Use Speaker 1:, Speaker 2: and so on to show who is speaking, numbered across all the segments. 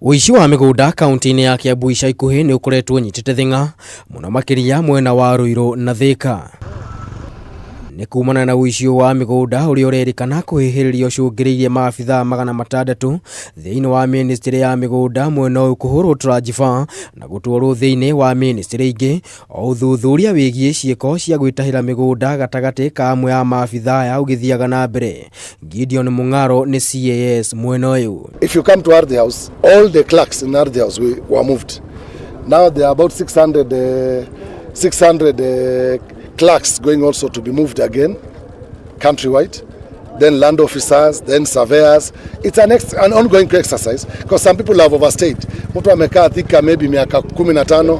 Speaker 1: Ũici wa mĩgũnda kaunti-inĩ ya Kiambu ica ikuhĩ nĩ ũkoretwo ũnyitĩte thing'a mũno makĩria mwena wa Ruiru na Thika. Nĩ kumana na ũici ũyũ wa mĩgũnda ũrĩa ũrerĩkana kũhĩhĩrĩria ũcũngĩrĩirie maabithaa 600 thĩinĩ wa ministry ya mĩgũnda mwena ũyũ kũhũrwo transfer na gũtwarwo thĩinĩ wa ministry ingĩ o ũthuthuria wĩgiĩ ciĩko cia gwĩtahĩra mĩgũnda gatagatĩ ka amwe a maabithaa aya ũgĩthiaga na mbere. Gideon Mung'aro nĩ CAS mwena ũyũ.
Speaker 2: If you come to Ardhi House, all the clerks in Ardhi House were moved. Now there are about 600 clerks going also to be moved again countrywide. Then land officers, then surveyors. It's an ongoing exercise because some people have overstayed. Mtu amekaa Thika maybe miaka 15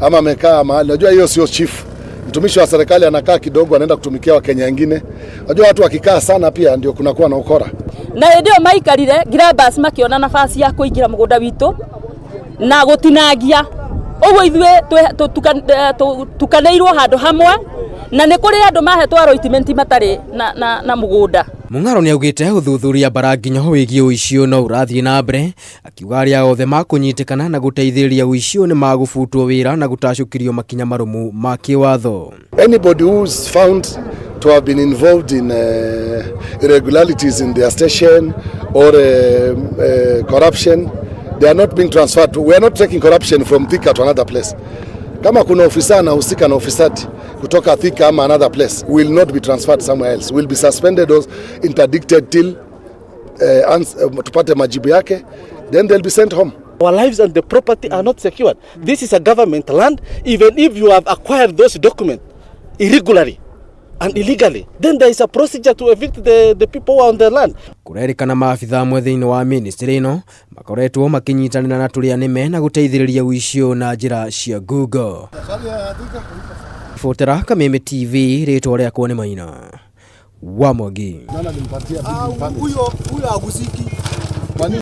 Speaker 2: ama amekaa mahali. Unajua hiyo sio chief. Mtumishi wa serikali anakaa kidogo, anaenda kutumikia Wakenya wengine. Unajua watu wakikaa sana pia ndio kunakuwa na ukora.
Speaker 3: Na hĩndĩ ĩyo maikarire grabbers makĩona nafasi ya kũingĩra mũgũnda witũ na gũtinangia ũguo ithuĩ tukanĩirwo handũ hamwe na nĩ kũrĩ andũ mahetwo allotment matarĩ na mũgũnda.
Speaker 1: Mung'aro nĩ augĩte ũthuthuria mbaranginyo wĩgiĩ ũici ũyũ no ũrathiĩ na mbere, akiuga arĩa othe makũnyitĩkana na gũteithĩrĩria ũici ũyũ nĩ magũbutwo wĩra na gũtacũkĩrio makinya marũmu ma kĩwatho.
Speaker 2: Anybody who's found to have been involved in irregularities in their station or corruption, they are not being transferred. We are not taking corruption from Thika to another place. Kama kuna ofisa anahusika na ufisadi kutoka Thika ama another place, will not be transferred somewhere else. Will be suspended or interdicted till tupate majibu yake, then they'll be sent home.
Speaker 4: Our lives and the property are not secured. This is a government land. Even if you have acquired those documents irregularly and illegally, then there is a procedure to evict the people who are on the land.
Speaker 1: Kũrerĩkana maabithaa amwe thĩinĩ wa ministry ĩno makoretwo makĩnyitanĩra na tũrĩa nĩme na gũteithĩrĩria ũici ũyũ na njĩra cia Google. Botera Kameme TV, rĩtwa rĩakwa nĩ Maina wa Mwangi.
Speaker 5: Huyo huyo agusiki.